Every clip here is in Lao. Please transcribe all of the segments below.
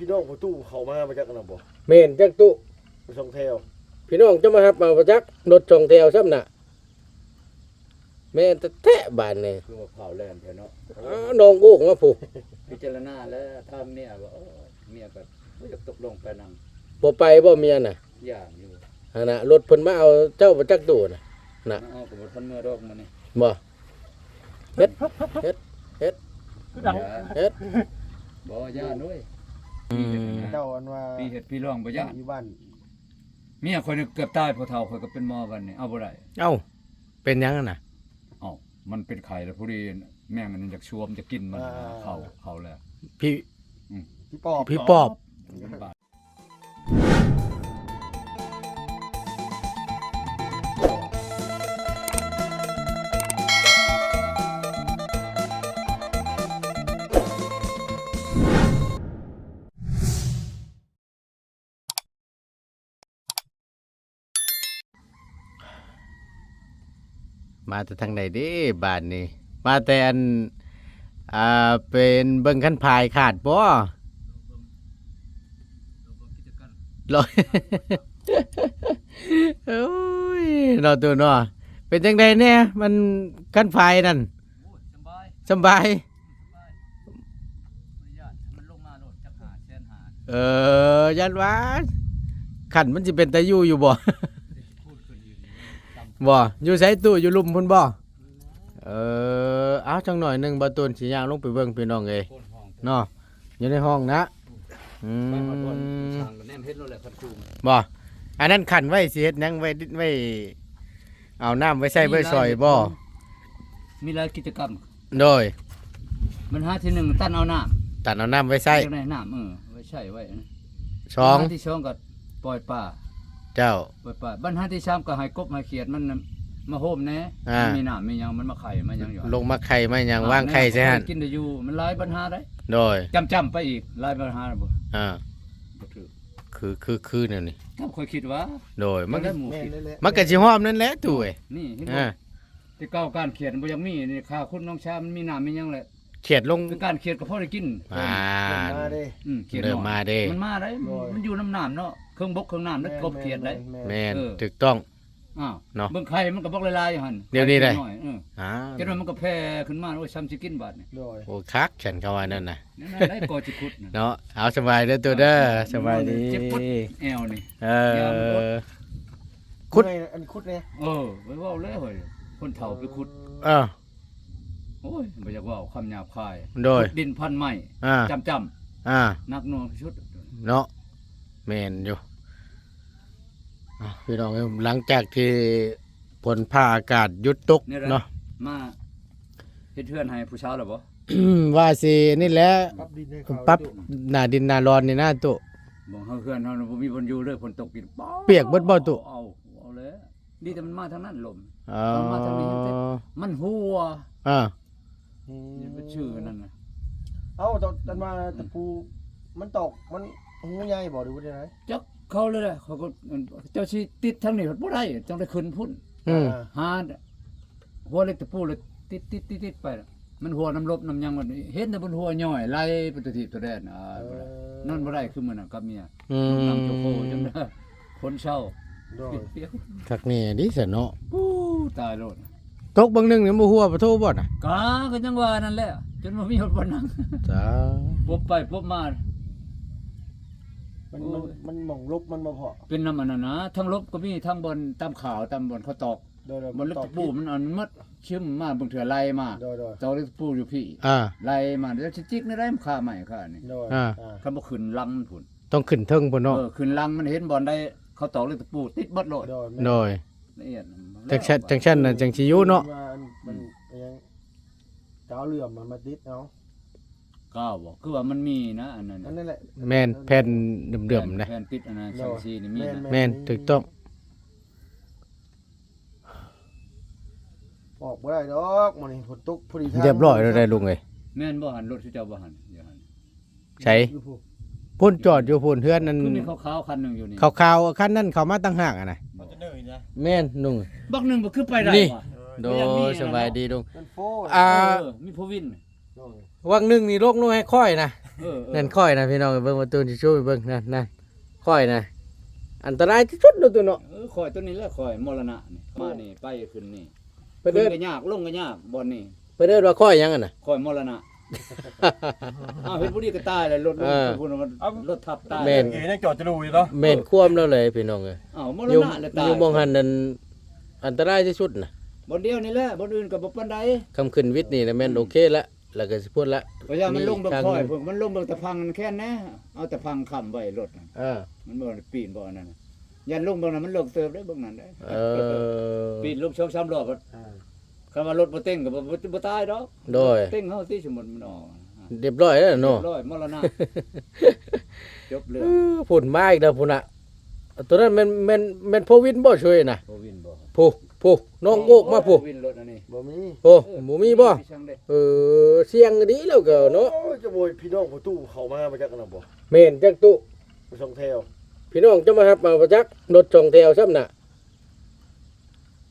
ພີ່ນ້ອງພໍ່ຕູ້ເຂົ້າມາບໍ່ຈັກອັນນັ້ນບໍ່? ແມ່ນຈັກຕູ້ ສອງແຖວ ພີ່ນ້ອງຈະມາຮັບເອົາບໍ່ຈັກ ລົດສອງແຖວຊ້ຳນະ. ແມ່ນແທ້ໆບາດນີ້ ຄືວ່າຂ່າວແລ່ນແທ້ເນາະ. ອ້າວ ນ້ອງໂອ້ງມາພຸ້ນ ພິຈາລະນາແລ້ວ ຖາມເມຍວ່າ ໂອ້ຍ ເມຍກໍບໍ່ຢາກຕົກລົງໄປນຳ. ບໍ່ໄປບໍ່ເມຍນະ? ຢ້ານຢູ່ ຫັ້ນນະ ລົດເພິ່ນມາເອົາເຈົ້າບໍ່ຈັກຕູ້ນະ ນະ ເອົາກໍບໍ່ທັນເມືອດອກມື້ນີ້ ບໍ່? ເຮັດ ເຮັດ ເຮັດ ຄືດັງ ເຮັດ ບໍ່ ຢ້ານເວີຍ. ອືມ ເຈົ້າອັນວ່າ ພີ່ເຮັດພີ່ລອງບໍ່ຢ້ານ ຢູ່ບ້ານ ເມຍຂ້ອຍນີ້ເກືອບຕາຍ ພໍ່ເຖົ້າຂ້ອຍກໍເປັນໝໍບັດນີ້ ເອົາບໍ່ໄດ້. ເອົ້າ ເປັນຫຍັງຫັ້ນນະ? ເອົ້າ ມັນເປັນໄຂ້ແລ້ວ ພໍດີແມງອັນນັ້ນຢາກຊວມ ຢາກກິນມັນ ອ່າ ເຂົ້າ ເຂົ້າແລ້ວ ຜີ ອືມ ຜີປອບ ຜີປອບ ມັນບາດ. ມາແຕ່ທາງໃດເດ້ບາດນີ້? ມາແຕ່ອັນ ອ່າ ເປັນເບິ່ງຄັນພາຍຂາດບໍ່? ລອ ໂອ້ຍ ເນາະ ຕູ້ເນາະ ເປັນຈັ່ງໃດແດ່ ມັນ ຄັນພາຍນັ້ນ? ໂອ້ຍ ສຳບາຍ ສຳບາຍ. ບໍ່ໄດ້ຢ້ານ ມັນລົງມາໂລດຈັກຫ້າແສນຫ້າ. ເອີ ຢ້ານວ່າ ຄັນມັນຊິເປັນຕາຢູ່ຢູ່ບໍ່? ບໍ່ ຢູ່ໃສຕູ້ ຢູ່ລຸ່ມພຸ້ນບໍ່? ເອີ ເອົາ ຈັກໜ້ອຍໜຶ່ງ ບ່າວຕູນຊິຍ່າງລົງໄປເບິ່ງ ພີ່ນ້ອງເອີຍ ເນາະ ຢູ່ໃນຫ້ອງນະ. ອືມ ໄປຮອດບ່ອນຊ່າງກໍແນມເຫັນໂລດແຫຼະ ຄັນຄູນ ບໍ່ ອັນນັ້ນຂັນໄວ້ຊິເຮັດຫຍັງ? ໄວ້ ໄວ້ ເອົານ້ຳໄວ້ໃຊ້ໄວ້ສອຍບໍ່? ມີຫຼາຍກິດຈະກຳ. ໂດຍ ບັນຫາທີໜຶ່ງ ຕັນເອົານ້ຳ ຕັນເອົານ້ຳໄວ້ໃຊ້ ຢາກໄດ້ນ້ຳ ເອີ ໄວ້ໃຊ້ໄວ້. ສອງ ບັນຫາທີສອງກໍປ່ອຍປາ. ເຈົ້າ ປ່ອຍປາ. ບັນຫາທີສາມກໍໃຫ້ກົບໃຫ້ຂຽດມັນມາໂຮມແດ່ ອ່າ ມັນມີນ້ຳມີຫຍັງ ມັນມາໄຂ່ມາຫຍັງຢູ່ ລົງມາໄຂ່ມາຫຍັງ ອ່າ ວາງໄຂ່ໃສ່ຫັ້ນ ກິນໄດ້ຢູ່ ມັນຫຼາຍບັນຫາໄດ໋. ໂດຍ ຈ້ຳໆໄປອີກ ຫຼາຍບັນຫາບໍ່ ອ່າ ບໍ່ຖືກ ຄື ຄື ຄືແນວນີ້ ເຈົ້າ ຂ້ອຍຄິດວ່າ ໂດຍ ມັນ ແມ່ນແຫຼະ ມັນກໍຊິຮອບນັ້ນແຫຼະ ຕູ້ເອີຍ. ນີ້ເຫັນບໍ່ ອ່າ ແຕ່ເກົ່າການຂຽດບໍ່ຢາກມີ ນີ້ ຂ້າຂຸດໜອງຊາ ມັນມີນ້ຳມີຫຍັງແຫຼະ ຂຽດລົງ ຄືການຂຽດກໍພໍໄດ້ກິນ. ອ່າ ເລີ່ມມາເດ້ ອືມ ຂຽດ ເລີ່ມມາເດ້ ມັນມາໄດ໋ ໂດຍ ມັນຢູ່ນຳນ້ຳເນາະ ເຄິ່ງບົກເຄິ່ງນ້ຳ ແມ່ນ ແລ້ວກົບຂຽດໄດ໋. ແມ່ນ ເອີ ຖືກຕ້ອງ ອ້າວ ເນາະ ເບິ່ງໄຂ່ມັນກໍບັກຫຼາຍໆຢູ່ຫັ້ນ ດຽວນີ້ໄດ້ ໄຂ່ນ້ອຍ ເອີ ອ່າ ຈະໜ້ອຍມັນກໍແຜ່ຂຶ້ນມາ ໂອ້ຍ ຊ້ຳຊິກິນບາດນີ້. ໂດຍ ໂອ້ ຄັກ ແຂນເຂົາວ່ານັ້ນນະ ນັ້ນໄດ໋ກໍຊິຂຸດນະ ເນາະ. ເອົາ ສະບາຍເດີຕູ້ເດີ ເອີ ສະບາຍດີ ເຈັບປົດແອວນີ້ ເອີ ຂຸດ ອັນຂຸດແດ່ ເອີ ໄປເວົ້າແລ້ວເຮີ້ຍ ຄົນເຖົ້າໄປຂຸດ ເອີ ໂອ້ຍ ບໍ່ຢາກເວົ້າຄຳຫຍາບຄາຍ ໂດຍ ຂຸດດິນພັນໄມ້ ອ່າ ຈ້ຳໆ ອ່າ ໜັກໜ່ວງທີ່ສຸດ ເນາະ ແມ່ນຢູ່. ອ່ະ ພີ່ນ້ອງເອີຍ ຫຼັງຈາກທີ່ຝົນຟ້າອາກາດຢຸດຕົກເນາະ ມາເຮັດເຮືອນໃຫ້ຜູ້ສາວແລ້ວບໍ່? ວ່າຊິນີ້ແຫຼະ ປັບດິນໃຫ້ເຂົາ ປັບໜ້າດິນໜ້າລອນນີ້ນະຕູ້. ບໍ່ ເຮົາເຮືອນເຮົາບໍ່ມີບ່ອນຢູ່ເລີຍ ຝົນຕົກກິນ ປຽກເບິດບໍ່ຕູ້? ເອົາ ເອົາແລ້ວ ດີແຕ່ມັນມາທາງນັ້ນລົມ ເອີ ມັນມາທາງນີ້ ມັນຮົ່ວ ເອີ ອືມ ນີ້ເປັນຊື່ນັ້ນນະ. ເອົ້າ ຕອນ ຕອນວ່າຕະປູມັນຕອກ ມັນຮູໃຫຍ່ບໍ່ ຫຼືວ່າຈັ່ງໃດ? ຈັກເຂົາເລີຍແຫຼະ ເຂົາກໍ ເຈົ້າຊິຕິດທາງນີ້ບໍ່ໄດ້ ຕ້ອງໄດ້ຂຶ້ນພຸ້ນ ອືມ ອ່າ ຫາຫົວເຫຼັກຕະປູແລ້ວຕິດ ຕິດ ຕິດ ໄປ ມັນຮົ່ວນຳລົບນຳຫຍັງ ມັນເຫັນແຕ່ມັນຮົ່ວຍ້ອຍໄຫຼໄປຕົວທີບຕົວແດນ ອ່າ ເອີ ບໍ່ໄດ້ ນອນບໍ່ໄດ້ຄືມື້ນັ້ນກັບເມຍ ອືມ ລົງນຳໂຈໂຄຈົນ ຄົນເຊົາ ໂດຍ ຄັກແນ່ເດ້ຊັ້ນເນາະ. ປູ້ ຕາຍໂລດ ຕົກເບິ່ງໜຶ່ງນີ້ບໍ່ຮົ່ວປະໂທບໍ່ນະ? ກະ ກໍຍັງວ່ານັ້ນແຫຼະ ຈົນບໍ່ມີຮອດບ່ອນນັ່ງ ຈ້າ ປົບໄປປົບມາ ມັນ ໂອ້ຍ ມັນ ມັນໝ່ອງຫຼົບມັນບໍ່ພໍ ເປັນນຳອັນນັ້ນນະ ທັງຫຼົບກໍມີ ທັງບ່ອນຕາມຂ່າວ ຕາມບ່ອນເຂົາຕອກ ໂດຍໆ ບ່ອນເຫຼັກຕະປູມັນອັນໝົດ ຊຶມມາ ບາງເທື່ອໄຫຼມາ ໂດຍໆ ຕອກເຫຼັກຕະປູຢູ່ພີ້ ອ່າ ໄຫຼມາ ແລ້ວຊິຈິກແນວໃດ ມັນຄາໄມ້ຄານີ້ ໂດຍ ອ່າ ອ່າ ຄັນບໍ່ຂຶ້ນຫຼັງມັນພຸ້ນ ຕ້ອງຂຶ້ນເທິງພຸ້ນເນາະ ເອີ ຂຶ້ນຫຼັງມັນເຫັນບ່ອນໃດ ເຂົາຕອກເຫຼັກຕະປູຕິດເບິດໂລດ ໂດຍ ໂດຍ ລະອຽດ ຈັ່ງຊັ້ນ ຈັ່ງຊັ້ນນະ ຈັ່ງຊິຢູ່ເນາະ ວ່າອັນ ມັນ ອືມ ຫຍັງ ກາວເຫຼື້ອມມັນມາຕິດເອົາ ກາວບໍ່ ຄືວ່າມັນມີນະ ອັນນັ້ນ ອັນນັ້ນແຫຼະ ແມ່ນ ແຜ່ນເດີມໆນະ ແຜ່ນຕິດອັນນັ້ນ ໂດຍ ສັງກະສີນີ້ມີນະ ແມ່ນໆ ແມ່ນ ຖືກຕ້ອງ. ອອກບໍ່ໄດ້ດອກ ມື້ນີ້ຝົນຕົກພໍດີ ຮຽບຮ້ອຍແລ້ວໄດ໋ລຸງເອີຍ. ແມ່ນບໍ່ຫັ້ນ ລົດເຂົາເຈົ້າບໍ່ຫັ້ນ ຢູ່ຫັ້ນ ໃສ? ຢູ່ພຸ້ນ ພຸ້ນຈອດຢູ່ພຸ້ນ ເຮືອນນັ້ນ ຄືມີຂາວໆຄັນໜຶ່ງຢູ່ນີ້ ຂາວໆຄັນນັ້ນເຂົ້າມາຕ່າງຫາກຫັ້ນນະ ອໍ ແມ່ນລຸງ ບັກໜຶ່ງບໍ່ຄືໄປໄດ້ ນີ້ ວະ ໂດຍ ສະບາຍດີລຸງ ເປັນໂຟ ອ່າ ເອີ ມີຜູ້ວິນ ວັງໜຶ່ງນີ້ລົງລົງໃຫ້ຂ້ອຍນະ ເອີໆ ນັ້ນຂ້ອຍນະພີ່ນ້ອງ ເບິ່ງປະຕູຊິຊູໃຫ້ເບິ່ງ ນັ້ນໆ ຂ້ອຍນະ ອັນຕະລາຍທີ່ສຸດເນາະ ຕູ້ເນາະ. ເອີ ຂ້ອຍໂຕນີ້ແຫຼະ ຂ້ອຍມໍລະນະນີ້ ມານີ້ໄປຂຶ້ນນີ້ ເພິ່ນເອີ້ນ ຂຶ້ນກໍຍາກ ລົງກໍຍາກ ບ່ອນນີ້ ເພິ່ນເອີ້ນວ່າຂ້ອຍຫຍັງຫັ້ນນະ? ຂ້ອຍມໍລະນະ. ອ້າວ ເຮັດບໍ່ດີກໍຕາຍແລ້ວ ລົດລົງ ເອີ ພຸ້ນ ລົດທັບຕາຍ. ແມ່ນ ເອີ ຍັງຈອດຈະລູຢູ່ເນາະ. ແມ່ນຄວາມລາວແຫຼະພີ່ນ້ອງເອີຍ. ອ້າວ ມໍລະນະແລ້ວຕາຍ ຢູ່ໝ່ອງຫັ້ນນັ້ນ ອັນຕະລາຍທີ່ສຸດນະ. ບ່ອນດຽວນີ້ແຫຼະ ບ່ອນອື່ນກໍບໍ່ປານໃດ. ຄຳຂຶ້ນວິດນີ້ນະແມ່ນ ອືມ ໂອເຄລະ ແລ້ວກໍຊິພຸ້ນລະ. ພະຍາຍາມມັນລົງເບິ່ງຂ້ອຍ ມັນລົງເບິ່ງຕະພັງແຄນແດ່ ເອົາຕະພັງຄ້ຳໄວ້ລົດ. ເອີ ມັນບໍ່ໄດ້ປີນບໍ່ອັນນັ້ນ ຢ້ານລົງເບິ່ງນັ້ນ ມັນເລິກເຕີບເດ້ ເບິ່ງນັ້ນເດ້. ເອີ ປີນລົງສອງສາມຮອບ ອ່າ ຄັນວ່າລົດບໍ່ເຕັງກໍບໍ່ ບໍ່ ບໍ່ຕາຍດອກ. ໂດຍ ເຕັງເຮົາຕິ ສົມມຸດມັນອອກ ຮຽບຮ້ອຍແລ້ວເນາະ ຮຽບຮ້ອຍ ມໍລະນະ ຈົບເລື່ອງ. ເອີ ພຸ້ນມາອີກແລ້ວພຸ້ນນະ. ໂຕນັ້ນແມ່ນ ແມ່ນ ແມ່ນພໍ່ວິນບໍ່ຊ່ວຍນະ? ພໍ່ວິນບໍ່? ຜູ້ ຜູ້ ນ້ອງໂກກມາຜູ້ ວິນລົດອັນນີ້ ບໍ່ມີ. ໂອ້ ເອີ ບໍ່ມີບໍ່? ເອີ ສ່ຽງດີແລ້ວກໍເນາະ. ໂອ້ຍ ຈະບໍ່ ພີ່ນ້ອງປະຕູເຂົ້າມາ ມາຈັກນະບໍ່? ແມ່ນຈັກຕຸ ສອງແຖວ ພີ່ນ້ອງຈະມາຮັບເອົາບໍ່ຈັກ ລົດສອງແຖວຊ້ຳນະ.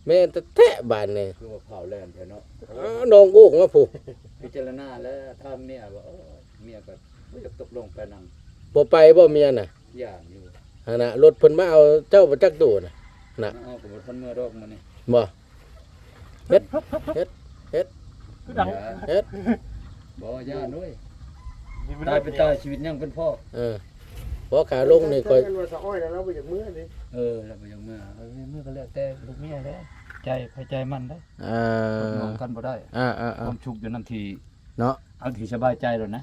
ແມ່ນແທ້ໆ ບາດນີ້ ຄືວ່າຂ່າວແລ່ນແທ້ເນາະ. ອ້າ ນ້ອງໂກກມາຜູ້ ພິຈາລະນາແລ້ວ ຖາມເມຍວ່າ ໂອ້ຍ ເມຍກໍບໍ່ຢາກຕົກລົງໄປນຳ. ບໍ່ໄປບໍ່ເມຍນະ? ຢ້ານຢູ່ ຫັ້ນນະ ລົດເພິ່ນມາເອົາເຈົ້າບໍ່ຈັກໂຕນະ ນະ ມາເອົາກໍບໍ່ທັນເມືອດອກມື້ນີ້. ບໍ່ ເຮັດ ເຮັດ ເຮັດ ຄືດັງ ເຮັດ ບໍ່ ຢ້ານເວີຍ ຕາຍເປັນຕາຍ ຊີວິດຍັງເປັນພໍ. ເອີ ບໍ່ ຂາລົງນີ້ຂ້ອຍ ເພິ່ນວ່າສະອ້ອຍນະ ລາວບໍ່ຢາກເມືອເດ້. ເອີ ລາວບໍ່ຢາກເມືອ ເອົາເມືອກໍແລ້ວແຕ່ລູກເມຍແຫຼະ ໃຈໃຜໃຈມັນເດ້. ເອີ ຕົກລົງກັນບໍ່ໄດ້. ເອີໆໆ ຄວາມສຸກຢູ່ນຳທີ່ເນາະ ເອົາທີ່ສະບາຍໃຈໂລດນະ.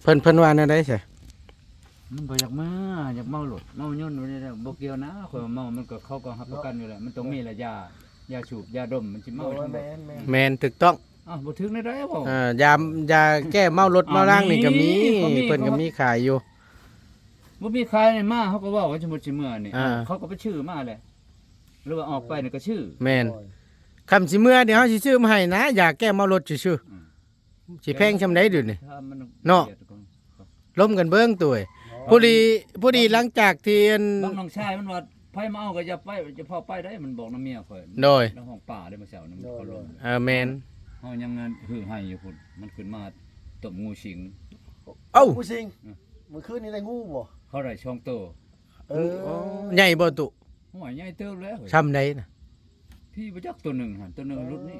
ເພິ່ນ ເພິ່ນວ່າແນວໃດຊະ? ມັນບໍ່ຢາກມາ ຢາກເມົາລົດເມົາຍົນ ບໍ່ກ່ຽວນະ. ຂ້ອຍວ່າເມົາ ມັນກໍ ເຂົາກໍຮັບປະກັນຢູ່ແຫຼະ ມັນຕ້ອງມີລະ ຢາ ຢາສູບ ຢາດົມ ມັນຊິເມົາ. ໂດຍ ທັງໝົດ ແມ່ນໆ ແມ່ນ ຖືກຕ້ອງ. ອ້າວ ບໍ່ຖືກແນວໃດບໍ່? ເອີ ຢາ ຢາແກ້ເມົາລົດເມົາລາງນີ້ກໍມີ ເຂົາມີ ເພິ່ນກໍມີຂາຍຢູ່. ບໍ່ມີຂາຍນີ້ມາ ເຮົາກໍເວົ້າກັນ ສົມມຸດຊິເມືອນີ້ ອ່າ ເຂົາກໍໄປຊື້ມາແຫຼະ ຫຼືວ່າອອກໄປນີ້ກໍຊື້. ແມ່ນ ໂດຍ ຄຳຊິເມືອນີ້ ເຮົາຊິຊື້ມາໃຫ້ນະ ຢາແກ້ເມົາລົດຊື່ໆ. ອືມ ຊິແພງຊ່ຳໃດດຽວນີ້ ຖາມມັນ ເນາະ ລົມກັນເບິ່ງ ຕຸ້ຍ. ອໍ ພໍດີ ພໍດີຫຼັງຈາກທີ່ອັນ ບາງນ້ອງຊາຍມັນວ່າ ໃຜມາເອົາກໍຢ່າໄປ ຢ່າພາໄປໄດ້ ມັນບອກນຳເມຍຂ້ອຍ. ໂດຍ ໃນຫ້ອງປ່າເດ້ ມື້ເຊົ້ານີ້ມັນ ໂດຍ ເຂົາລົມ ເອີ ແມ່ນ ເຮົາຍັງງານຫື່ໄຮ່ຢູ່ພຸ້ນ ມັນຂຶ້ນມາຕົ້ມງູສິງ. ເອົ້າ ງູສິງ ອືມ ມື້ຄືນນີ້ໄດ້ງູບໍ່? ເຂົາໄດ້ສອງໂຕ. ເອີ ໂອ້ ໃຫຍ່ບໍ່ຕຸ? ໂອ້ຍ ໃຫຍ່ເຕີບແລ້ວເຮີ້ຍ. ຊ່ຳໃດນະ? ພີ່ບໍ່ຈັກ ໂຕໜຶ່ງຫັ້ນ ໂຕໜຶ່ງລຸດນີ້.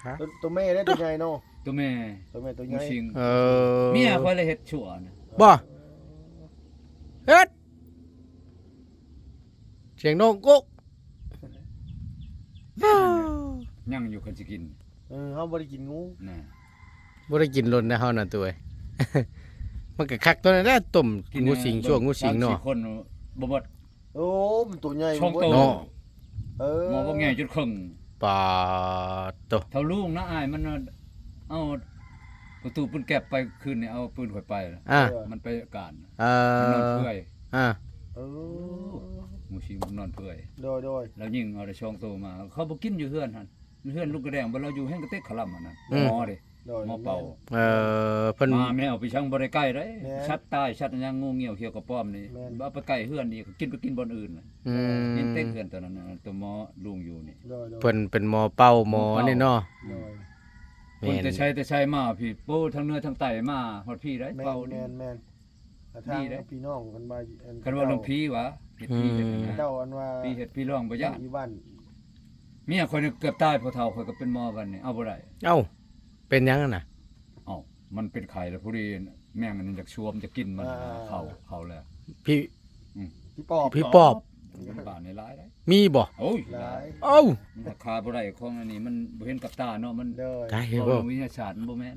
ຮະ ໂຕ ໂຕແມ່ເດ້ ໂຕໃຫຍ່ເນາະ ໂຕແມ່ ໂຕແມ່ໂຕໃຫຍ່ ງູສິງ. ເອີ ເມຍຂ້ອຍລະເຮັດຊົ່ວນະ. ບໍ່ ເຮັດ ສຽງນ້ອງໂກກ ຍັງຢູ່ ຄັນຊິກິນ. ເອີ ເຮົາບໍ່ໄດ້ກິນງູນະ ບໍ່ໄດ້ກິນດົນແລ້ວເຮົານະ ຕຸ້ຍ. ມັນກໍຄັກຕົວນັ້ນແຫຼະ ຕົ້ມງູສິງ ຊົ່ວງູສິງເນາະ ສາມສີ່ຄົນບໍ່ໝົດ. ໂອ້ ມັນຕົວໃຫຍ່ ສອງໂຕ ເນາະ. ເອີ ໝໍບັກໃຫຍ່ຈົນເຄິ່ງ. ປາດໂຕ ເຖົ້າລຸງນະ ອ້າຍມັນເອົາປະຕູປືນແກັບໄປຄືນນີ້ ເອົາປືນຂ້ອຍໄປ. ອ່າ ມັນໄປການ ເອີ ມັນນອນເປື່ອຍ. ອ່າ ເອີ ງູສິງມັນນອນເປື່ອຍ. ໂດຍໆ ລາວຍິງເອົາໄດ້ສອງໂຕມາ ເຂົາບໍ່ກິນຢູ່ເຮືອນຫັ້ນ ເຮືອນລຸງກະແດງ ບໍ່ ລາວຢູ່ແຮງກະເຕັກຂະລຳຫັ້ນນະ. ອືມ ໝໍເດ້ ໂດຍ ໝໍເປົ່າ. ເອີ ເພິ່ນ ມາແມ່ເອົາໄປຊັງບໍ່ໄດ້ໃກ້ເດ້. ແມ່ນ ສັດຕາຍ ສັດຫຍັງ ງູງຽວ ຂຽວກະປອມນີ້ ແມ່ນ ບໍ່ເອົາໄປໃກ້ເຮືອນນີ້ ກໍກິນໄປກິນບ່ອນອື່ນ. ອືມ ກິນເຕັກເຮືອນຕອນນັ້ນນະ ໂຕໝໍລຸງຢູ່ນີ້. ໂດຍໆ ເພິ່ນເປັນໝໍເປົ່າ ໝໍນີ້ເນາະ. ໂດຍ ແມ່ນ ຄົນແຕ່ໄສແຕ່ໄສມາພີ້ ໂອ້ ທາງເໜືອທາງໃຕ້ມາຮອດພີ້ໄດ໋. ແມ່ນ ເປົ່ານີ້ ແມ່ນໆ ທາງພີ່ນ້ອງເພິ່ນວ່າ ຄັນເວົ້າເລື່ອງຜີຫວາ ເຮັດຜີເຮັດຫຍັງນະ ເຈົ້າອັນວ່າຜີເຮັດຜີລອງບໍ່ຢ້ານ. ຢູ່ບ້ານ ເມຍຂ້ອຍນີ້ເກືອບຕາຍ ພໍ່ເຖົ້າຂ້ອຍກໍເປັນໝໍກັນນີ້ ເອົາບໍ່ໄດ້. ເອົ້າ ເປັນຫຍັງຫັ້ນນະ? ເອົ້າ ມັນເປັນໄຂ້ແລ້ວ ພໍດີແມງອັນນີ້ຢາກຊວມ ຢາກກິນມັນ ອ່າ ເຂົ້າ ເຂົ້າແລ້ວ ຜີ ອືມ ຜີປອບ ຜີປອບ ຢູ່ໃນບ້ານນີ້ຫຼາຍເດ້. ມີບໍ່? ໂອ້ຍ ຫຼາຍ ຫຼາຍ. ເອົ້າ ມັນຫາບໍ່ໄດ້ ຂອງອັນນີ້ມັນບໍ່ເຫັນກັບຕາເນາະ ມັນ ໂດຍ ເວົ້າເລື່ອງວິທະຍາສາດມັນບໍ່ແມ່ນ.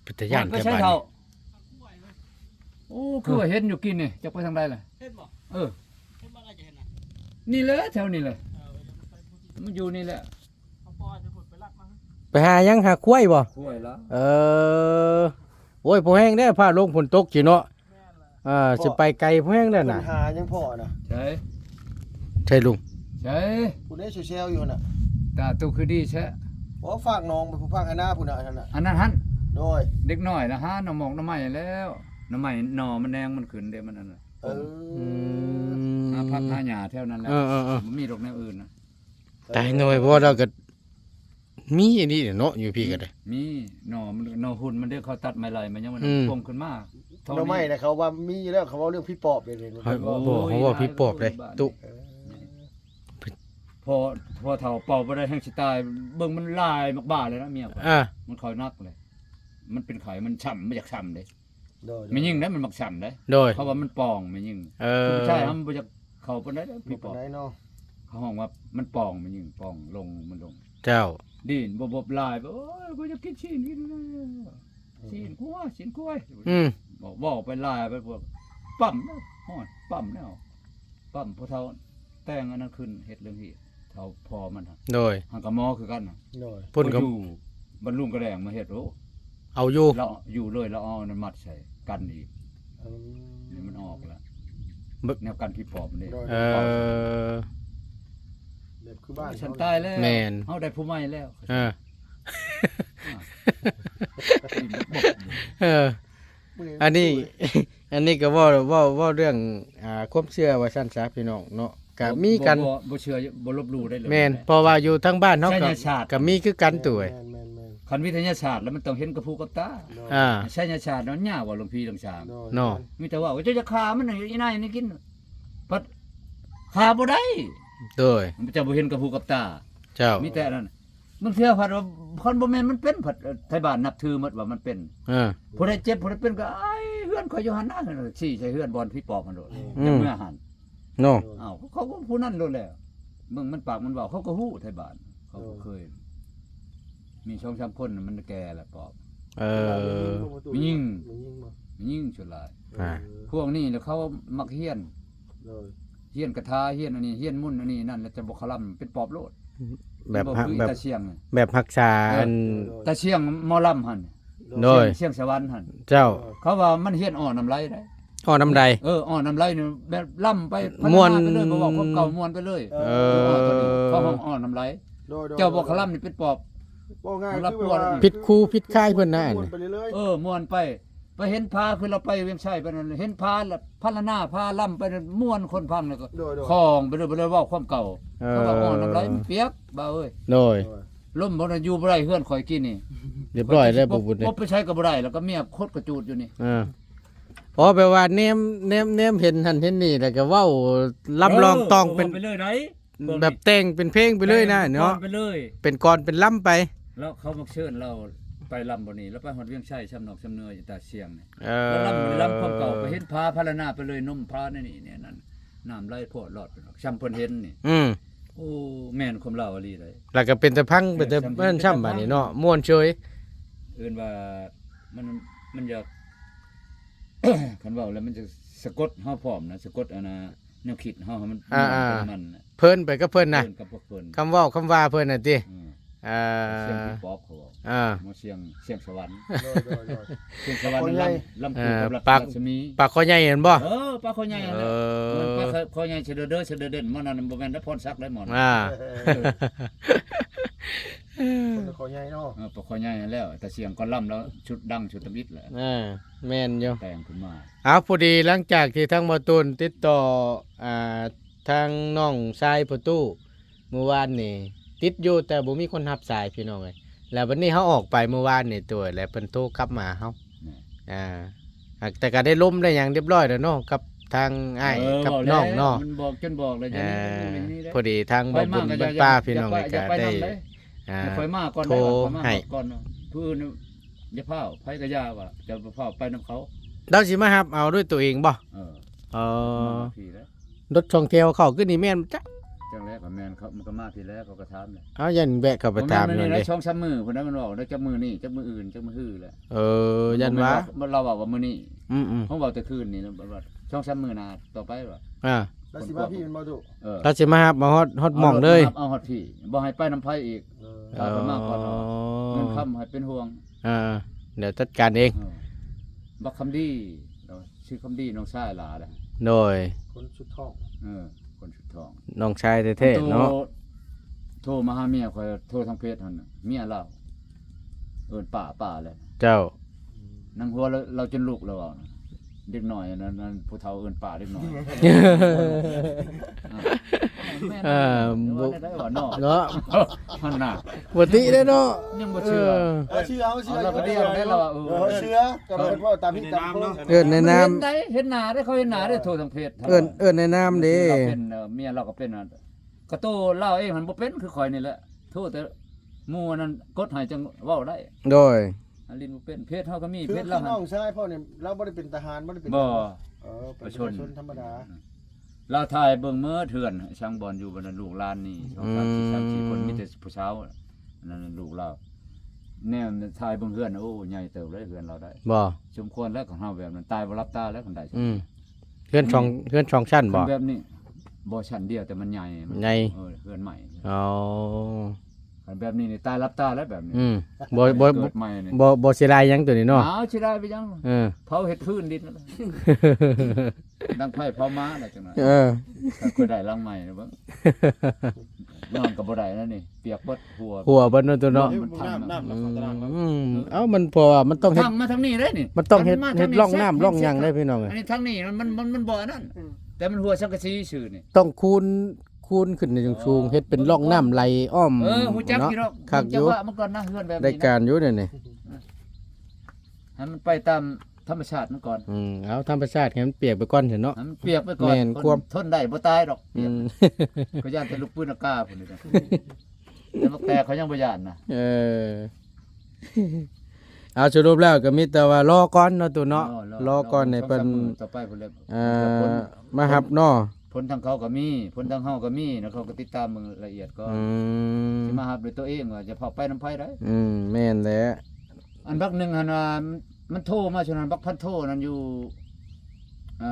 ເປັນຕາຢ້ານແທ້ບາດນີ້. ໂອ້ ຄືວ່າເຫັນຢູ່ກີ້ນີ້ ຈັກໄປທາງໃດລະ? ເຫັນບໍ່? ເອີ ເຫັນບໍ່? ໜ້າຈະເຫັນນະ ນີ້ແຫຼະ ແຖວນີ້ແຫຼະ ເອີ ມັນຢູ່ນີ້ແຫຼະ. ເອົາປ່ອຍໄປພຸ້ນ ໄປລັກມາ. ໄປຫາຫຍັງ? ຫາຄວາຍບໍ່? ຄວາຍລະ. ເອີ ໂອ້ຍ ພໍແຮງເດ້ ຟ້າລົງຝົນຕົກຊິເນາະ. ແມ່ນລະ ອ່າ ຊິໄປໄກພໍແຮງເດ້ນະ. ຫາຫຍັງພໍ້ນະ? ໃສ? ໃສລຸງ? ໃສ? ຜູ້ໃດແຊວໆຢູ່ຫັ້ນນະ. ຕາໂຕຄືດີແຊະ. ໂອ້ ຟາກໜອງໄປຜູ້ຟາກໄຮ່ນາພຸ້ນນະ ອັນນັ້ນນະ. ອັນນັ້ນຫັ້ນ. ໂດຍ ເດັກນ້ອຍລະຫາໜໍ່ໝອກໜໍ່ໄມ້ແລ້ວ ໜໍ່ໄມ້ໜໍ່ມັນແດງ ມັນຂຶ້ນເດ້ ມັນອັນນັ້ນ. ເອີ ອືມ ຫາຜັກຫາຫຍ້າແຖວນັ້ນແຫຼະ. ເອີໆໆ ບໍ່ມີດອກແນວອື່ນນະ. ຕາຍໜ້ອຍ ເພາະວ່າລາວກໍມີອັນນີ້ເນາະ ຢູ່ພີ້ກໍໄດ້ ມີໜໍ່ມັນ ໜໍ່ຫຸ່ນມັນເດ້ ເຂົາຕັດໄມ້ໄລ່ມາຫຍັງມັນ ອືມ ປົ່ງຂຶ້ນມາ. ເທົ່ານີ້ ໜໍ່ໄມ້ນະ ເຂົາວ່າມີຢູ່ແລ້ວ ເຂົາເວົ້າເລື່ອງຜີປອບເດ້ ໂອ້ຍ ເຂົາເວົ້າ ເວົ້າຜີປອບເດ້ ໂອ້ຍ ຕຸ ເອີ ພໍ ພໍເຖົ້າເປົ່າບໍ່ໄດ້ແຮ່ງຊິຕາຍ ເບິ່ງມັນຫຼາຍໝາກບ້າເລີຍນະເມຍຂ້ອຍ ອ່າ ມັນເຂົ້າໜັກເລີຍ ມັນເປັນໄຂ້ ມັນຊ້ຳ ມັນຢາກຊ້ຳເດ້ ໂດຍ ໂດຍ ແມ່ຍິງເດ້ ມັນມັກຊ້ຳເດ້ ໂດຍ ເພາະວ່າມັນປ່ອງແມ່ຍິງ ເອີ ຜູ້ຊາຍເຮົາມັນບໍ່ຢາກເຂົ້າປານໃດເດ້ ຜີປອບ ເຂົາຮ້ອງວ່າມັນປ່ອງແມ່ຍິງ ປ່ອງລົງ ມັນລົງ ເຈົ້າ ດີ້ນບົບໆຫຼາຍ ໂອ້ຍ ບໍ່ຢາກກິນຊີ້ນ ກິນ ຊີ້ນຄວາຍ ຊີ້ນຄວາຍ ອືມ ເວົ້າໄປຫຼາຍໄປ ປ້ຳແລ້ວ ໂອ້ຍ ປ້ຳແລ້ວ ປ້ຳ ຜູ້ເຖົ້າແຕ່ງອັນນັ້ນຂຶ້ນ ເຮັດເລື່ອງຮີດ ເຖົ້າພໍ່ມັນ ໂດຍ ຫາກະໝໍຄືກັນ ໂດຍ ເພິ່ນກໍຢູ່ ບັດລຸງກະແດງມາເຮັດ ໂອ້ ເອົາຢູ່ ລາວຢູ່ເລີຍ ລາວເອົາອັນນັ້ນມັດໃສ່ກັນອີກ ອືມ ນີ້ມັນອອກແລ້ວ ແນວກັນຜີປອບນີ້ ໂດຍ ເອີ ແບບຄືບ້ານ ຊັ້ນຕາຍແລ້ວ ແມ່ນ ເຮົາໄດ້ຜູ້ໃໝ່ແລ້ວ ເອີ ເອີ ອັນນີ້ ອັນນີ້ກໍເວົ້າ ເວົ້າ ເວົ້າເລື່ອງ ອ່າ ຄວາມເຊື່ອວ່າຊັ້ນຊະພີ່ນ້ອງເນາະ ກະມີກັນ ບໍ່ ບໍ່ ບໍ່ເຊື່ອ ບໍ່ລົບຫຼູ່ໄດ້ເລີຍ ແມ່ນ ແມ່ນ ເພາະວ່າຢູ່ທາງບ້ານເຮົາກໍ ໄສຍະສາດ ກໍມີຄືກັນ ໂດຍ ໂດຍ ແມ່ນໆໆ ຄັນວິທະຍາສາດແລ້ວມັນຕ້ອງເຫັນກັບຫູກັບຕາ ໂດຍ ອ່າ ໄສຍະສາດເນາະ ຫຍ້າວ່າຫຼວງພີຫຼວງສາງ ໂດຍ ເນາະ ມີແຕ່ເວົ້າວ່າເຈົ້າຈະຂ້າມັນໃຫ້ອີນາຍນີ້ກິນ ພັດຂ້າບໍ່ໄດ້ ໂດຍ ເຈົ້າບໍ່ເຫັນກັບຫູກັບຕາ ເຈົ້າ ມີແຕ່ອັນນັ້ນ ບາງເທື່ອພັດວ່າຄັນບໍ່ແມ່ນມັນເປັນ ພັດ ເອີ ໄທບ້ານນັບຖືໝົດວ່າມັນເປັນ ເອີ ຜູ້ໃດເຈັບຜູ້ໃດເປັນກໍໄອ້ເຮືອນຂ້ອຍຢູ່ຫັ້ນນະ ຊີ້ໃສ່ເຮືອນບ່ອນຜີປອບຫັ້ນໂລດ ອືມ ເມືອຫັ້ນ ເນາະ ເອົາ ເຂົາກໍຜູ້ນັ້ນໂລດແຫຼະ ເບິ່ງມັນປາກມັນເວົ້າ ເຂົາກໍຮູ້ໄທບ້ານ ເຂົາກໍເຄີຍ ມີສອງສາມຄົນມັນແກ່ແລ້ວປອບ ເອີ ແມ່ຍິງ ແມ່ຍິງບໍ່ ແມ່ຍິງສ່ວນຫຼາຍ ອ່າ ພວກນີ້ແຫຼະເຂົາມັກຮຽນ ໂດຍ ຮຽນກະຖາ ຮຽນອັນນີ້ ຮຽນມົນອັນນີ້ນັ້ນ ແລ້ວຈະບໍ່ຄະລຳ ເປັນປອບໂລດ ແບບ ແບບ ຕາຊຽງ ແບບຮັກສາ ເອີ ອັນ ຕາຊຽງໝໍລຳຫັ້ນ ໂດຍ ຊຽງສະຫວັນຫັ້ນ ເຈົ້າ ເຂົາວ່າມັນຮຽນອໍນ້ຳໄຫຼໄດ໋ ອໍນ້ຳໄຫຼ ເອີ ອໍນ້ຳໄຫຼນີ້ແບບລຳໄປ ມ່ວນ ພັດທະນາໄປເລີຍ ບໍ່ເວົ້າຄວາມເກົ່າ ມ່ວນໄປເລີຍ ເອີ ເຂົາຮ້ອງອໍນ້ຳໄຫຼ ໂດຍໆ ເຈົ້າບໍ່ຄະລຳນີ້ເປັນປອບ ເວົ້າງ່າຍຄືແບບວ່າ ຜິດຄູຜິດຄ້າຍເພິ່ນນະ ມ່ວນໄປເລື້ອຍໆ ເອີ ມ່ວນໄປ ໄປເຫັນພາ ຄືລາວໄປວຽງໄຊໄປນັ້ນ ເຫັນພາລະພັນລະນາ ພາລຳໄປນັ້ນ ມ່ວນ ຄົນຟັງແລ້ວກໍ ໂດຍໆ ຄອງໄປເລີຍ ບໍ່ໄດ້ເວົ້າຄວາມເກົ່າ ເອີ ເຂົາວ່າ ອໍ້ ນ້ຳໄຫຼມັນປຽກ ບ່າວເອີຍ ໂດຍ ລົມບໍ່ໄດ້ ຢູ່ບໍ່ໄດ້ ເຮືອນຂ້ອຍກີ້ນີ້ ຮຽບຮ້ອຍແລ້ວ ບໍ່ບຸນເດ້ ບໍ່ໄປໃສກໍບໍ່ໄດ້ ແລ້ວກໍເມຍຄົດກະຈູດຢູ່ນີ້ ເອີ ອໍ ແປວ່າແນມ ແນມ ແນມເຫັນຫັ້ນເຫັນນີ້ ແລ້ວກໍເວົ້າລຳລອງ ເອີ ຕ້ອງເປັນ ເວົ້າໄປເລີຍໄດ໋ ແບບແຕ່ງເປັນເພງໄປເລີຍນະເນາະ ແຕ່ງເປັນກອນໄປເລີຍ ເປັນກອນເປັນລຳໄປ ແລ້ວເຂົາມັກເຊີນລາວໄປລຳບ່ອນນີ້ ລາວໄປຮອດວຽງໄຊ ຊຳນອກຊຳເໜືອ ຕາຊຽງນີ້ ເອີ ລຳ ລຳຄວາມເກົ່າ ໄປເຫັນຜາພາລະນາໄປເລີຍ ນົມຜາໃນນີ້ແນວນັ້ນ ນ້ຳໄຫຼພວດລອດໄປ ຊ່ຳເພິ່ນເຫັນນີ້ ອືມ ໂອ້ ແມ່ນຄວາມລາວອີ່ຫຼີເດ ແລ້ວກໍເປັນຕາຟັງ ເປັນຕາ ເອີ ຊ່ຳ ເປັນຕາຟັງ ບາດນີ້ເນາະ ມ່ວນເຊີຍ ເອີ້ນວ່າ ມັນ ມັນຢາກ ຄັນເວົ້າແລ້ວມັນຈະສະກົດເຮົາພ້ອມນະ ສະກົດອັນນ່າ ແນວຄິດເຮົາໃຫ້ມັນ ອ່າໆ ມັນ ເພີນໄປກັບເພິ່ນນະ ເພີນກັບພວກເພິ່ນ ຄຳເວົ້າຄຳວ່າເພິ່ນນະຕິ ອືມ ອ່າ ສຽງຜີປອບເຂົາເວົ້າ ອ່າ ໝໍສຽງ ສຽງສະຫວັນ ໂດຍໆໆ ສຽງສະຫວັນ ປາກ ລຳ ລຳ ອ່າ ຄູ່ກັບລັດ ປາກ ລັດສະໝີ ປາກຄໍໃຫຍ່ຫັ້ນບໍ່ ເອີ ປາກຄໍໃຫຍ່ຫັ້ນແຫຼະ ເອີ ເອີ ມັນປາກຄໍໃຫຍ່ ສະເດີເດີ ສະເດີເດັ່ນ ໝໍນັ້ນບໍ່ແມ່ນໄດ້ພອນສັກໄດ້ໝໍ ອ່າ ເອີ ປາກຄໍໃຫຍ່ເນາະ ເອີ ປາກຄໍໃຫຍ່ຫັ້ນແຫຼະ ແຕ່ສຽງກ່ອນລຳແລ້ວ ຊຸດດັງ ຊຸດທຳອິດແຫຼະ ເອີ ແມ່ນຢູ່ ແຕ່ງຂຶ້ນມາ ເອົາ ພໍດີຫຼັງຈາກທີ່ທາງບ່າວຕູນຕິດຕໍ່ ອ່າ ທາງນ້ອງຊາຍພໍ່ຕູ້ ມື້ວານນີ້ຕິດຢູ່ ແຕ່ບໍ່ມີຄົນຮັບສາຍ ພີ່ນ້ອງເອີຍ ແລ້ວບັດນີ້ເຮົາອອກໄປມື້ວານນີ້ຕົວະ ແລ້ວເພິ່ນໂທກັບມາຫາເຮົາ ແມ່ນ ອ່າ ແຕ່ກໍໄດ້ລົມໄດ້ຫຍັງຮຽບຮ້ອຍແລ້ວເນາະ ກັບທາງອ້າຍ ເອີ ກັບນ້ອງເນາະ ເວົ້າແລ້ວ ມັນບອກຈົນບອກແລ້ວ ເອີ ຢ່ານີ້ ຢ່ານີ້ເດ້ ພໍດີທາງບ່າວບຸນ ຂ້ອຍມາກໍຢ່າ ເບິ່ງປ່າ ຢ່າ ພີ່ນ້ອງ ຢ່າໄປ ກໍໄດ້ ນຳເດ້ ອ່າ ຂ້ອຍມາກ່ອນ ໂທໃຫ້ ຂ້ອຍມາກ່ອນ ຜູ້ອື່ນ ຢ່າຟ້າວ ໃຜກໍຢ່າວ່າ ຈະຟ້າວໄປນຳເຂົາ ລາວຊິມາຮັບເອົາດ້ວຍຕົວເອງບໍ່ ເອີ ເອີ ມາທີ່ແລ້ວ ລົດສອງແຖວເຂົ້າຄືນີ້ແມ່ນຈັກ ຈັ່ງແລ້ວກໍແມ່ນ ເຂົາ ມັນກໍມາທີ່ແລ້ວ ເຂົາກໍຖາມແຫຼະ ເອົາ ຢ້ານແວະເຂົ້າໄປຖາມ ບໍ່ແມ່ນມື້ນີ້ ແມ່ນເດ້ ສອງສາມມື້ພຸ້ນນະ ມັນເວົ້າໄດ້ ຈັກມື້ນີ້ ຈັກມື້ອື່ນ ຈັກມື້ຮືແຫຼະ ເອີ ຢ້ານວ່າ ບໍ່ແມ່ນວ່າ ລາວເວົ້າວ່າມື້ນີ້ ອືມໆ ເຮົາເວົ້າແຕ່ຄືນນີ້ນະ ວ່າສອງສາມມື້ໜ້າຕໍ່ໄປວ່າ ອ່າ ລາວຊິມາພີ້ແມ່ນບໍ່ຕຸ ເອີ ລາວຊິມາຮັບມາຮອດ ຮອດໝ່ອງເລີຍ ເອົາຮອດ ເອົາຮອດພີ້ ບໍ່ໃຫ້ໄປນຳໃຜອີກ ເອີ ຖ້າເພິ່ນມາກ່ອນ ເອີ ເງິນຄຳໃຫ້ເປັນຫ່ວງ ອ່າ ດຽວຈັດການເອງ ເອີ ບັກຄຳດີ ຊື່ຄຳດີ ນ້ອງຊາຍຫຼ້າແຫຼະ ໂດຍ ຄົນສຸດທ້ອງ ເອີ ຄົນສຸດທ້ອງ ນ້ອງຊາຍແທ້ໆເນາະ ໂທ ໂທມາຫາເມຍຂ້ອຍ ໂທທາງເຟສຫັ້ນ ເມຍລາວ ເອີ້ນປ້າ ປ້າແຫຼະ ເຈົ້າ ອືມ ນາງຫົວລາວ ລາວຈົນລຸກແລ້ວເວົ້ານະ ເດັກນ້ອຍນັ້ນ ນັ້ນ ຜູ້ເຖົ້າເອີ້ນປ້າເດັກນ້ອຍ. ເອີ ແມ່ນ ເອີ ບໍ່ ວ່າໄດ້ວ່າເນາະ ເນາະ ຫັ້ນນະ ບໍ່ຕິເດ້ເນາະ ຍັງບໍ່ເຊື່ອ ເອີ ເອີ ເຊື່ອ ເຮົາເຊື່ອ ເອົາ ລາວກໍໄດ້ ເຮົາໄດ້ລາວວ່າ ເອີ ເອີ ເຮົາເຊື່ອ ກໍເພິ່ນເວົ້າຕາມທີ່ຕາມຄົນ ເອີ້ນໃນນາມ ເຫັນໄດ ເຫັນໜ້າໄດ້ ເຂົາເຫັນໜ້າໄດ້ ໂທທາງເຟສ ເອີ້ນ ເອີ້ນໃນນາມເດ້ ເປັນ ເອີ ເມຍລາວກໍເປັນ ກະໂຕລາວເອງຫັ້ນບໍ່ເປັນ ຄືຂ້ອຍນີ້ແຫຼະ ໂທແຕ່ໝູ່ອັນນັ້ນກົດໃຫ້ຈັ່ງເວົ້າໄດ້ ໂດຍ ອັນຫຼິ້ນບໍ່ເປັນ ເຟສເຮົາກໍມີ ຄື ເຟສລາວ ຄືນ້ອງຊາຍພໍ່ນີ້ ລາວບໍ່ໄດ້ເປັນທະຫານ ບໍ່ໄດ້ເປັນ ບໍ່ ເອີ ເປັນປະຊາຊົນ ປະຊາຊົນທຳມະດາ ລາວຖ່າຍເບິ່ງໝົດເຮືອນ ຊ່າງບ່ອນຢູ່ ບັນດາລູກຫຼານນີ້ ສອງ ສາມ ສີ່ ສາມ ສີ່ຄົນ ອືມ ມີແຕ່ຜູ້ສາວ ອັນນັ້ນລູກລາວ ແນມຖ່າຍເບິ່ງເຮືອນ ໂອ້ ໃຫຍ່ເຕີບເລີຍເຮືອນລາວໄດ້ ບໍ່ ສົມຄວນແລ້ວ ຂອງເຮົາແບບນັ້ນ ຕາຍບໍ່ຫຼັບຕາແລ້ວ ຄັນໄດ້ ອືມ ເຮືອນສອງ ອືມ ເຮືອນສອງຊັ້ນບໍ່ ຄັນແບບນີ້ ບໍ່ ຊັ້ນດຽວ ແຕ່ມັນໃຫຍ່ ມັນໃຫຍ່ ເອີ ເຮືອນໃໝ່ ອໍ ຄັນແບບນີ້ນີ້ ຕາຍຫຼັບຕາແລ້ວແບບນີ້ ອືມ ບໍ່ ບໍ່ ເກີດໃໝ່ນີ້ ບໍ່ ບໍ່ເສຍດາຍຫຍັງໂຕນີ້ເນາະ ອ້າວ ເສຍດາຍໄປຫຍັງ ເອີ ເຜົາເຮັດພື້ນດິນນັ້ນແຫຼະ ດັງໄຟເຜົາໝາແລ້ວຈັ່ງນັ້ນ ເອີ ຂ້ອຍໄດ້ຫຼັງໃໝ່ແລ້ວເບິ່ງ ນອນກໍບໍ່ໄດ້ແລ້ວນີ້ ປຽກເບິດຫົວ ຫົວເບິດເນາະ ໂຕເນາະ ມັນທັງ ອືມ ເອົ້າ ມັນ ເພາະວ່າມັນຕ້ອງເຮັດ ທັງມາທາງນີ້ເດ້ນີ້ ມັນຕ້ອງເຮັດ ເຮັດຮ່ອງນ້ຳຮ່ອງຫຍັງເດ້ພີ່ນ້ອງເອີຍ ອັນນີ້ທາງນີ້ມັນ ມັນ ມັນບໍ່ອັນນັ້ນ ອືມ ແຕ່ມັນຮົ່ວສັງກະສີຊື່ນີ້ ຕ້ອງຄູນ ຄູນຂຶ້ນໃນສູງໆ ເອີ ເຮັດເປັນຮ່ອງນ້ຳໄຫຼອ້ອມ ເອີ ຮູ້ຈັກຢູ່ດອກ ເນາະ ຄັກຢູ່ ເບິ່ງຈັງຫວະມັນກ່ອນນະ ເຮືອນແບບນີ້ນະ ໄດ້ການຢູ່ແນວນີ້ ອືມ ໃຫ້ມັນໄປຕາມທຳມະຊາດມັນກ່ອນ ອືມ ເອົາທຳມະຊາດໃຫ້ມັນປຽກໄປກ່ອນຊັ້ນເນາະ ໃຫ້ມັນປຽກໄປກ່ອນ ແມ່ນ ຄົນ ຄວາມ ທົນໄດ້ບໍ່ຕາຍດອກ ອືມ ປຽກ ກໍຢ້ານແຕ່ລູກປືນອາກາພຸ້ນນີ້ ແຕ່ບັກແຕກເຂົາຍັງບໍ່ຢ້ານນະ ເອີ ເອົາ ສະຫຼຸບແລ້ວກໍມີແຕ່ວ່າລໍກ່ອນເນາະ ຕູ້ເນາະ ລໍ ລໍ ລໍກ່ອນໃຫ້ເພິ່ນ ສອງສາມມື້ຕໍ່ໄປພຸ້ນແຫຼະ ເອີ ມາຮັບເນາະ ຜົນທາງເຂົາກໍມີ ຜົນທາງເຮົາກໍມີນະ ເຂົາກໍຕິດຕາມເບິ່ງລະອຽດກ່ອນ ອືມ ຊິມາຮັບດ້ວຍຕົວເອງວ່າຈະເຂົ້າໄປນຳໃຜໄດ໋ ອືມ ແມ່ນແຫຼະ ອັນບັກໜຶ່ງຫັ້ນວ່າ ມັນໂທມາຊ່ວງນັ້ນ ບັກພັນໂທນັ້ນຢູ່ ເອີ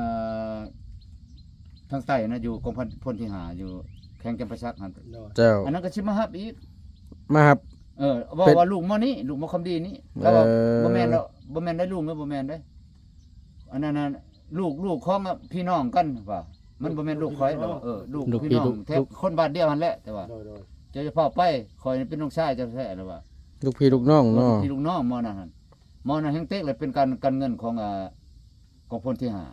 ທາງໃຕ້ນະ ຢູ່ກອງພັນພົນທີຫ້າ ຢູ່ແຂວງຈຳປາສັກຫັ້ນ ໂດຍ ເຈົ້າ ອັນນັ້ນກໍຊິມາຮັບອີກ ມາຮັບ ເອີ ເວົ້າ ເປັນ ວ່າລູກໝໍນີ້ ລູກໝໍຄຳດີນີ້ ເອີ ລາວວ່າບໍ່ແມ່ນດອກ ບໍ່ແມ່ນໄດ໋ ລູກເອີຍ ບໍ່ແມ່ນເດ້ ອັນນັ້ນນະ ລູກ ລູກຂອງພີ່ນ້ອງກັນວ່າ ມັນບໍ່ແມ່ນລູກຂ້ອຍດອກ ເອີ ລູກ ລູກພີ່ ພີ່ນ້ອງ ລູກ ແທ້ ລູກ ຄົນບ້ານດຽວຫັ້ນແຫຼະ ແຕ່ວ່າ ໂດຍ ໂດຍ ເຈົ້າຢ່າຟ້າວໄປ ຂ້ອຍເປັນນ້ອງຊາຍເຈົ້າແທ້ ລາວວ່າ ລູກພີ່ລູກນ້ອງເນາະ ເອີ ລູກພີ່ລູກນ້ອງໝໍນັ້ນຫັ້ນ ໝໍນັ້ນແຮງເຕັກ ແລະ ເປັນການ ການເງິນຂອງ ອ່າ ກອງພົນທີຫ້າ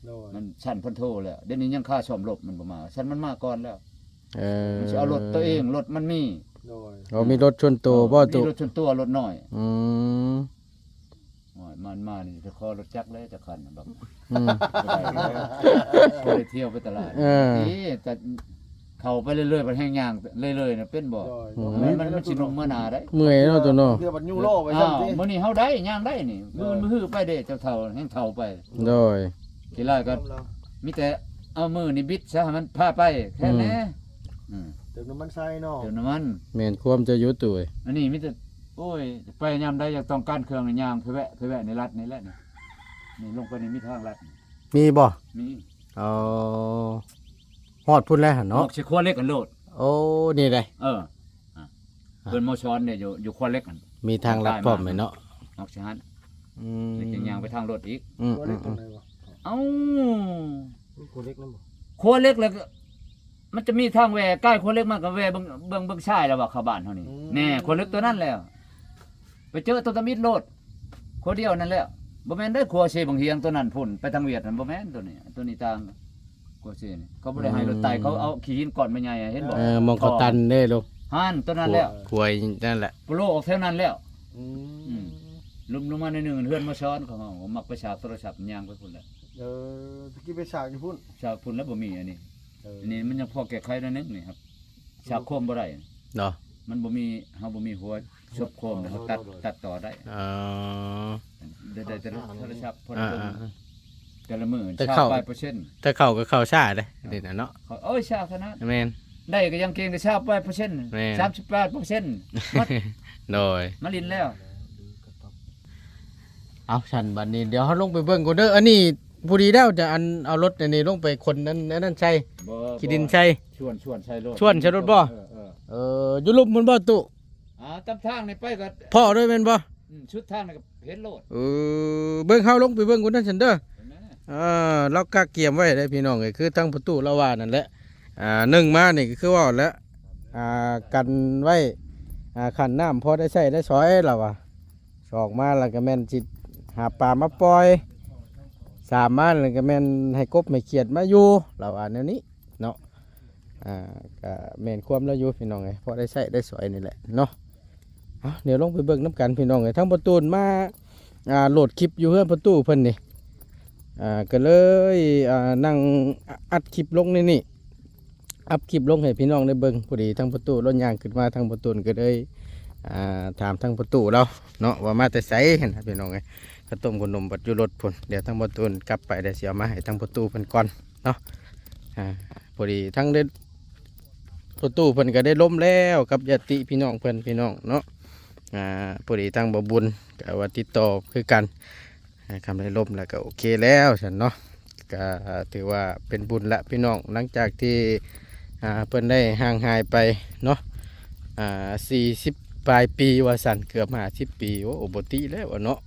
ໂດຍ ມັນຊັ້ນພັນໂທແລ້ວ ດຽວນີ້ຍັງຄ່າສ້ອມລົດມັນບໍ່ມາ ຊັ້ນມັນມາກ່ອນແລ້ວ ເອີ ມັນຊິເອົາລົດຕົວເອງ ລົດມັນມີ ໂດຍ ເອົາ ມີລົດສ່ວນຕົວບໍ່ ເອີ ຕູ້ ມີລົດສ່ວນຕົວ ລົດນ້ອຍ ອືມ ໂອ້ຍ ມັນມານີ້ຈະຂໍລົດຈັກເລີຍຈັກຄັນບັກ ອືມ ບໍ່ໄດ້ເລີຍ ບໍ່ໄດ້ທ່ຽວໄປຕະຫຼາດ ເອີ ນີ້ ແຕ່ ເຂົ້າໄປເລື້ອຍໆ ບັດແຮ່ງຍ່າງເລື້ອຍໆນະ ເປັນບໍ່? ໂດຍ ອືມ ມັນ ມັນ ມັນຊິໜຸ່ມເມື່ອໜ້າໄດ໋ ເມື່ອຍເນາະ ໂຕເນາະ ເທື່ອບັດຍູ້ລໍ້ໄປຊ້ຳຕິ ມື້ນີ້ເຮົາໄດ້ຍ່າງໄດ້ນີ້ ໂດຍ ມື້ ມື້ໄປເດ້ ເຈົ້າເຖົ້າແຮ່ງເຖົ້າໄປ ໂດຍ ຂີ້ລ້າຍກໍມີແຕ່ເອົາມືນີ້ບິດຊະ ໃຫ້ມັນພາໄປແຄ່ແນ່ ອືມ ອືມ ເຕີມນ້ຳມັນໃສ່ເນາະ ເຕີມນ້ຳມັນ ແມ່ນຄວາມເຈົ້າຢູ່ ໂຕຍ ອັນນີ້ມີແຕ່ ໂອ້ຍ ໄປຍາມໃດຢາກຕ້ອງການເຄື່ອງນີ້ ຍ່າງໄປແວະ ໄປແວະໃນລັດນີ້ແຫຼະ ນີ້ ນີ້ລົງໄປນີ້ມີທາງລັດ ມີບໍ່? ມີ ອໍ ຮອດພຸ້ນແລ້ວຫັ້ນເນາະ ອອກຊິຂົວເຫຼັກຫັ້ນໂລດ ໂອ້ ນີ້ໃດ ເອີ ອ່ະ ອ່ະ ເພິ່ນມາສອນເດ້ ຢູ່ ຢູ່ຂົວເຫຼັກຫັ້ນ ມີທາງລັດພ້ອມແມ່ນເນາະ ອອກຊິຫັ້ນ ອືມ ແລ້ວຈຶ່ງຍ່າງໄປທາງລົດອີກ ອືມ ຂົວເຫຼັກ ອືມ ຕົງໃດວະ? ເອົ້າ ມີຂົວເຫຼັກນຳບໍ່? ຂົວເຫຼັກແລ້ວກໍ ມັນຈະມີທາງແຫວ່ ກາຍຂົວເຫຼັກມາກໍແຫວ່ເບິ່ງ ເບິ່ງ ເບິ່ງຊ້າຍແລ້ວວ່າເຂົ້າບ້ານເຮົານີ້ ອືມ ແນ່ ຂົວເຫຼັກຕົວນັ້ນແຫຼະ ໄປເຈີຕົວທຳອິດໂລດ ຂົວດຽວນັ້ນແຫຼະ ບໍ່ແມ່ນເດ້ ຂົວເຊບັງຫຽງຕົວນັ້ນພຸ້ນ ໄປທາງຫວຽດນັ້ນ ບໍ່ແມ່ນຕົວນີ້ ຕົວນີ້ຕ່າງ ຂົວເຊນີ້ ເຂົາບໍ່ໄດ້ໃຫ້ລົດໄຕ່ ອືມ ເຂົາເອົາຂີ້ຫີນກ້ອນໃໝ່ໃຫຍ່ ເຫັນບໍ່? ເອີ ໝ່ອງເຂົາຕັນເດ້ລູກ ຫັ້ນ ຕົວນັ້ນແຫຼະ ຂົວ ຂົວນັ້ນແຫຼະ ໂປໂລອອກແຖວນັ້ນແລ້ວ ອືມ ອືມ ລົງ ລົງມາໜ້ອຍໜຶ່ງ ເຮືອນໝໍສອນຂອງເຮົາ ມັກໄປສາກໂທລະສັບ ຍ່າງໄປພຸ້ນແຫຼະ ເອີ ຕະກີ້ໄປສາກຢູ່ພຸ້ນ ສາກພຸ້ນແລ້ວບໍ່ມີອັນນີ້ ເອີ ອັນນີ້ມັນຍັງພໍແກ້ໄຂໜ້ອຍໜຶ່ງນີ້ ສາກໂຄມບໍ່ໄດ້ເນາະ ມັນບໍ່ມີ ເຮົາບໍ່ມີຫົວສົບໂຄມ ເຮົາຕັດ ຕັດຕໍ່ໄດ້ ອໍ ໄດ້ ໄດ້ແຕ່ໂທລະສັບ ພໍໄດ້ເບິ່ງ ອ່າໆໆ ແຕ່ລະມື້ ແຕ່ເຂົ້າ ຊາວປາຍເປີເຊັນ ແຕ່ເຂົ້າກໍເຂົ້າຊ້າເດ້ ນີ້ນະເນາະ ເຂົ້າ ໂອ້ຍ ຊ້າຂະໜາດ ແມ່ນ ໄດ້ກໍຍັງເກັ່ງແຕ່ຊາວປາຍເປີເຊັນ ແມ່ນ ສາມສິບແປດເປີເຊັນ ໝົດ ໂດຍ ມາຫຼິ້ນແລ້ວ ເອົາ ຊັ້ນບັດນີ້ ດຽວເຮົາລົງໄປເບິ່ງກ່ອນເດີ ອັນນີ້ ພໍດີແລ້ວຈະອັນ ເອົາລົດອັນນີ້ລົງໄປຂົນອັນ ອັນນັ້ນໃສ່ ບໍ່ ຂີ້ດິນໃສ່ ຊວນ ຊວນໃສ່ລົດ ຊວນໃສ່ລົດບໍ່? ເອີ ເອີ ເອີ ຢູ່ລຸ່ມພຸ້ນບໍ່ຕູ້? ອ່າ ຕາມທາງນີ້ໄປກໍພໍ້ເລີຍແມ່ນບໍ່? ອືມ ສຸດທາງນີ້ກໍເຫັນໂລດ ເອີ ເບິ່ງ ເຮົາລົງໄປເບິ່ງກ່ອນເດີຊັ້ນເດີ ເອີ ລາວກະກຽມໄວ້ເດ້ພີ່ນ້ອງເອີຍ ຄືທາງພໍ່ຕູ້ລາວວ່ານັ້ນແຫຼະ ອ່າ ໜຶ່ງມານີ້ກໍຄືເວົ້າແຫຼະ ອ່າ ກັນໄວ້ ອ່າ ຂັ້ນນ້ຳພໍໄດ້ໃຊ້ໄດ້ສອຍລາວວ່າ ສອງມາແລ້ວກໍແມ່ນຊິຫາປາມາປ່ອຍ ສາມມາແລ້ວກໍແມ່ນໃຫ້ກົບໃຫ້ຂຽດມາຢູ່ ລາວວ່າແນວນີ້ເນາະ. ອ່າ ກໍແມ່ນຄວາມລາວຢູ່ພີ່ນ້ອງເອີຍ ພໍໄດ້ໃຊ້ໄດ້ສອຍນີ້ແຫຼະເນາະ. ເອົາ ດຽວລົງໄປເບິ່ງນຳກັນພີ່ນ້ອງເອີຍ ທາງພໍ່ຕູນມາ ອ່າ ໂຫຼດຄລິບຢູ່ເຮືອນພໍ່ຕູ້ເພິ່ນນີ້ ອ່າ ກໍເລີຍ ອ່າ ນັ່ງອັດຄລິບລົງໃນນີ້ ອັດຄລິບລົງໃຫ້ພີ່ນ້ອງໄດ້ເບິ່ງ. ພໍດີທາງພໍ່ຕູ້ລາວຍ່າງຂຶ້ນມາ ທາງພໍ່ຕູ້ກໍເລີຍ ອ່າ ຖາມທາງພໍ່ຕູ້ລາວເນາະ ວ່າມາແຕ່ໃສຫັ້ນນະພີ່ນ້ອງເອີຍ. ເຂົ້າຕົ້ມຂະໜົມບັດຢູ່ລົດພຸ້ນ ດຽວທາງພໍ່ຕູ້ກັບໄປ ດຽວຊິເອົາມາໃຫ້ທາງພໍ່ຕູ້ເພິ່ນກ່ອນເນາະ. ອ່າ ພໍດີທາງເດີ ພໍ່ຕູ້ເພິ່ນກໍໄດ້ລົມແລ້ວກັບຍາດຕິພີ່ນ້ອງເພິ່ນ ພີ່ນ້ອງເນາະ. ອ່າ ພໍດີທາງບ່າວບຸນກໍວ່າຕິດຕໍ່ຄືກັນ ອ່າ ຄຳໄດ້ລົມແລ້ວກໍໂອເຄແລ້ວຊັ້ນເນາະ. ກໍຖືວ່າເປັນບຸນລະພີ່ນ້ອງ ຫຼັງຈາກທີ່ ອ່າ ເພິ່ນໄດ້ຫ່າງຫາຍໄປເນາະ ອ່າ ສີ່ສິບປາຍປີວ່າຊັ້ນ ເກືອບຫ້າສິບປີ ໂອ້ ບໍ່ຕິແລ້ວເນາະ.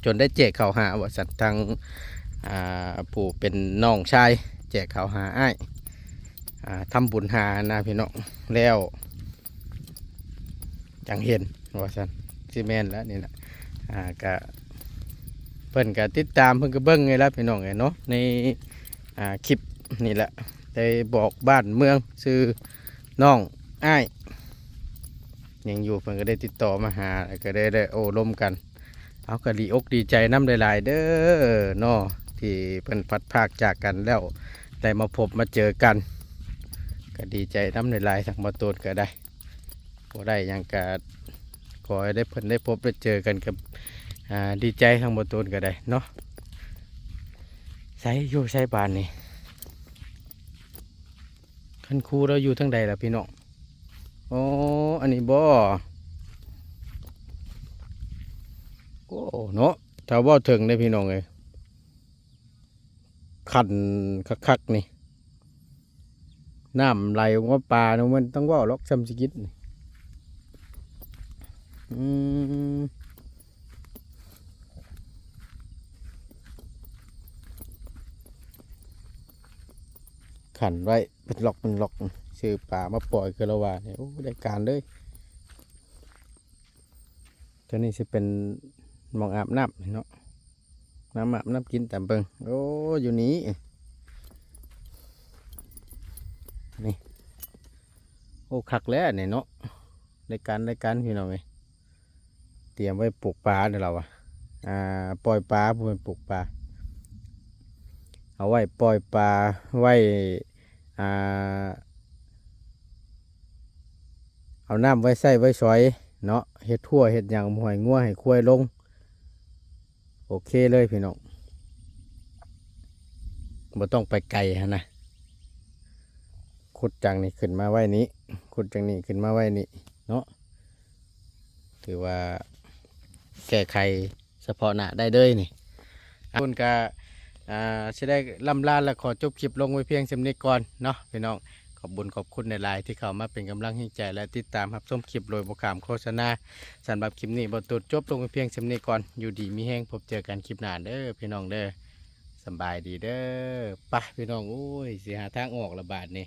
ຈົນໄດ້ແຈກເຂົ້າຫາວ່າຊັ້ນ ທາງ ອ່າ ຜູ້ເປັນນ້ອງຊາຍແຈກເຂົ້າຫາອ້າຍ ອ່າ ທຳບຸນຫານະພີ່ນ້ອງ ແລ້ວຈັ່ງເຫັນວ່າຊັ້ນ ຊິແມ່ນແຫຼະນີ້ນະ. ອ່າ ກະ ເພິ່ນກະຕິດຕາມ ເພິ່ນກະເບິ່ງນີ້ແຫຼະພີ່ນ້ອງເອີຍເນາະ ໃນ ອ່າ ຄລິບນີ້ແຫຼະ ໄດ້ບອກບ້ານເມືອງ ຊື່ນ້ອງ ອ້າຍ ຍັງຢູ່ ເພິ່ນກໍໄດ້ຕິດຕໍ່ມາຫາ ແລ້ວກໍໄດ້ ໄດ້ໂອ້ລົມກັນ. ເອົາ ກໍດີອົກດີໃຈນຳຫຼາຍໆເດີເນາະ ທີ່ເພິ່ນພັດພາກຈາກກັນແລ້ວ ໄດ້ມາພົບມາເຈີກັນ ກໍດີໃຈນຳຫຼາຍໆ. ທາງບ່າວຕູນກໍໄດ້ ບໍ່ໄດ້ຫຍັງກໍຂໍໃຫ້ໄດ້ ເພິ່ນໄດ້ພົບໄດ້ເຈີກັນ ກໍ ອ່າ ດີໃຈ. ທາງບ່າວຕູນກໍໄດ້ເນາະ ໃສຢູ່ໃສບາດນີ້ ຄັນຄູລາວຢູ່ທາງໃດລະພີ່ນ້ອງ? ອໍ ອັນນີ້ບໍ? ໂອ້ ເນາະ ຖ້າເວົ້າເຖິງເດ້ພີ່ນ້ອງເອີຍ ຄັນຄັກໆນີ້ ນ້ຳໄຫຼອອກມາປ່ານີ້ ມັນຕ້ອງເວົ້າດອກ ຊ່ຳຊິກິດນີ້. ອືມ ຂັນໄວ້ເປັນລັອກເປັນລັອກ ຊື້ປາມາປ່ອຍຄືລາວວ່ານີ້ ໂອ້ ໄດ້ການເລີຍ. ຕົວນີ້ຊິເປັນໝ່ອງອາບນ້ຳເນາະ ນ້ຳອາບນ້ຳກິນຕາມເບິ່ງ. ໂອ້ ຢູ່ນີ້ ນີ້ ໂອ້ ຄັກແລ້ວນີ້ເນາະ ໄດ້ການ ໄດ້ການພີ່ນ້ອງເອີຍ. ຕຽມໄວ້ປູກປາເດີລາວວ່າ ອ່າ ປ່ອຍປາ ບໍ່ແມ່ນປູກປາ ເອົາໄວ້ປ່ອຍປາ ໄວ້ ອ່າ ເອົານ້ຳໄວ້ໃຊ້ໄວ້ສອຍເນາະ ເຮັດຮົ້ວເຮັດຫຍັງ ໃຫ້ງົວໃຫ້ຄວາຍລົງ. ໂອເຄເລີຍພີ່ນ້ອງ ບໍ່ຕ້ອງໄປໄກຫັ້ນນະ ຂຸດຈັ່ງນີ້ຂຶ້ນມາໄວ້ນີ້ ຂຸດຈັ່ງນີ້ຂຶ້ນມາໄວ້ນີ້ເນາະ ຖືວ່າແກ້ໄຂສະເພາະໜ້າໄດ້ເລີຍນີ້. ອາ ຄຸນກະ ອ່າ ຊິໄດ້ລ່ຳລາ ແລະ ຂໍຈົບຄລິບລົງໄວ້ພຽງສ່ຳນີ້ກ່ອນເນາະພີ່ນ້ອງ. ຂອບບຸນຂອບຄຸນຫຼາຍໆ ທີ່ເຂົ້າມາເປັນກຳລັງແຮງໃຈ ແລະ ຕິດຕາມຮັບຊົມຄລິບໂດຍບໍ່ຂ້າມໂຄສະນາ. ສຳລັບຄລິບນີ້ ບ່າວຕູນຈົບລົງໄປພຽງສ່ຳນີ້ກ່ອນ. ຢູ່ດີມີແຮງ ພົບເຈີກັນຄລິບໜ້າເດີພີ່ນ້ອງເດີ. ສະບາຍດີເດີ. ໄປພີ່ນ້ອງ ໂອ້ຍ ຊິຫາທາງອອກລະບາດນີ້.